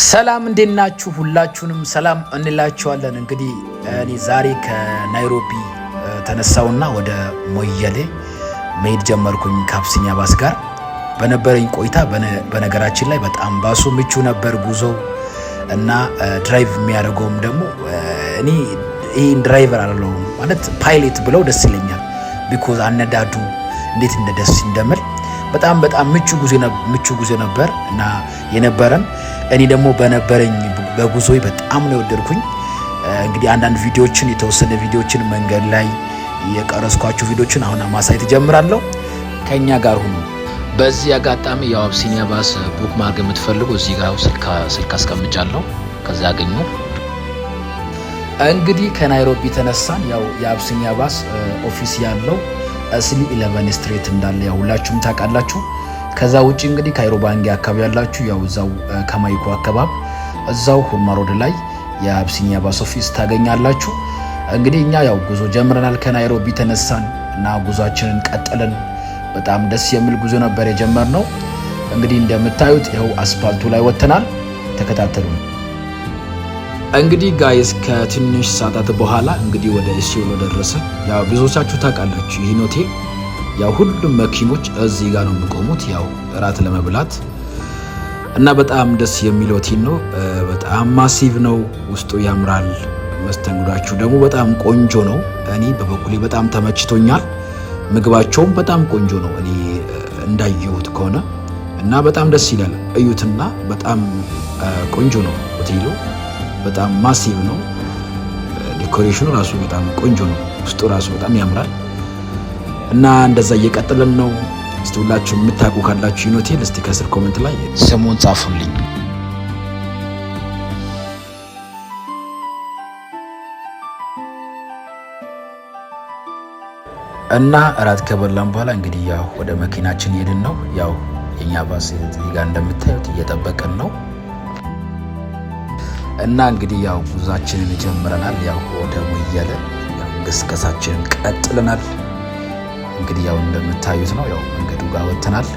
ሰላም፣ እንዴት ናችሁ? ሁላችሁንም ሰላም እንላችኋለን። እንግዲህ እኔ ዛሬ ከናይሮቢ ተነሳውና ወደ ሞያሌ መሄድ ጀመርኩኝ ከአብሲኒያ ባስ ጋር በነበረኝ ቆይታ። በነገራችን ላይ በጣም ባሱ ምቹ ነበር ጉዞው እና drive የሚያደርገውም ደግሞ እኔ ይህን driver አላለውም፣ ማለት ፓይለት ብለው ደስ ይለኛል። Because አነዳዱ እንዴት እንደ ደስ እንደምል በጣም በጣም ምቹ ጉዞ ነበር እና የነበረን። እኔ ደግሞ በነበረኝ በጉዞ በጣም ነው የወደድኩኝ። እንግዲህ አንዳንድ ቪዲዮችን፣ የተወሰነ ቪዲዮችን፣ መንገድ ላይ የቀረጽኳቸው ቪዲዮችን አሁን ማሳየት እጀምራለሁ። ከኛ ጋር ሁኑ። በዚህ አጋጣሚ ያው አብሲኒያ ባስ book ማድረግ የምትፈልጉ እዚህ ጋር ስልክ አስቀምጫለሁ፣ ከዛ ያገኙ። እንግዲህ ከናይሮቢ ተነሳን። ያው የአብሲኒያ ባስ office ያለው እስሊ 11 Street እንዳለ ያው ሁላችሁም ታውቃላችሁ። ከዛ ውጭ እንግዲህ ካሪዮባንጊ አካባቢ ያላችሁ ያው እዛው ከማይኩ አካባቢ እዛው ሁርማ Road ላይ የአብሲኒያ ባስ office ታገኛላችሁ። እንግዲህ እኛ ያው ጉዞ ጀምረናል። ከናይሮቢ ተነሳን እና ጉዟችንን ቀጠልን። በጣም ደስ የሚል ጉዞ ነበር የጀመርነው። እንግዲህ እንደምታዩት ይኸው አስፓልቱ ላይ ወጥተናል። ተከታተሉ። እንግዲህ guys፣ ከትንሽ ሰዓታት በኋላ እንግዲህ ወደ ኢሲዮሎ ደረስን። ያው ብዙዎቻችሁ ታውቃላችሁ ይህን ሆቴል። ያው ሁሉም መኪኖች እዚህ ጋር ነው የሚቆሙት፣ ያው እራት ለመብላት። እና በጣም ደስ የሚል ሆቴል ነው። በጣም massive ነው፣ ውስጡ ያምራል። መስተንግዷቸው ደግሞ በጣም ቆንጆ ነው። እኔ በበኩሌ በጣም ተመችቶኛል። ምግባቸውም በጣም ቆንጆ ነው እኔ እንዳየሁት ከሆነ እና በጣም ደስ ይላል። እዩትና በጣም ቆንጆ ነው ሆቴሉ። በጣም massive ነው። Decoration ኑ ራሱ በጣም ቆንጆ ነው። ውስጡ ራሱ በጣም ያምራል። እና እንደዛ እየቀጠልን ነው። እስቲ ሁላችሁ የምታውቁ ካላችሁ ይህን ሆቴል እስቲ ከስር comment ላይ ስሙን ጻፉልኝ። እና እራት ከበላን በኋላ እንግዲህ ያው ወደ መኪናችን ሄድን ነው። ያው የኛ ባስ እዚህ ጋር እንደምታዩት እየጠበቀን ነው። እና እንግዲህ ያው ጉዟችንን ጀምረናል። ያው ወደ ሞያሌ ያው እንቅስቃሴያችንን ቀጥለናል። እንግዲህ ያው እንደምታዩት ነው። ያው መንገዱ ጋር ወጥተናል።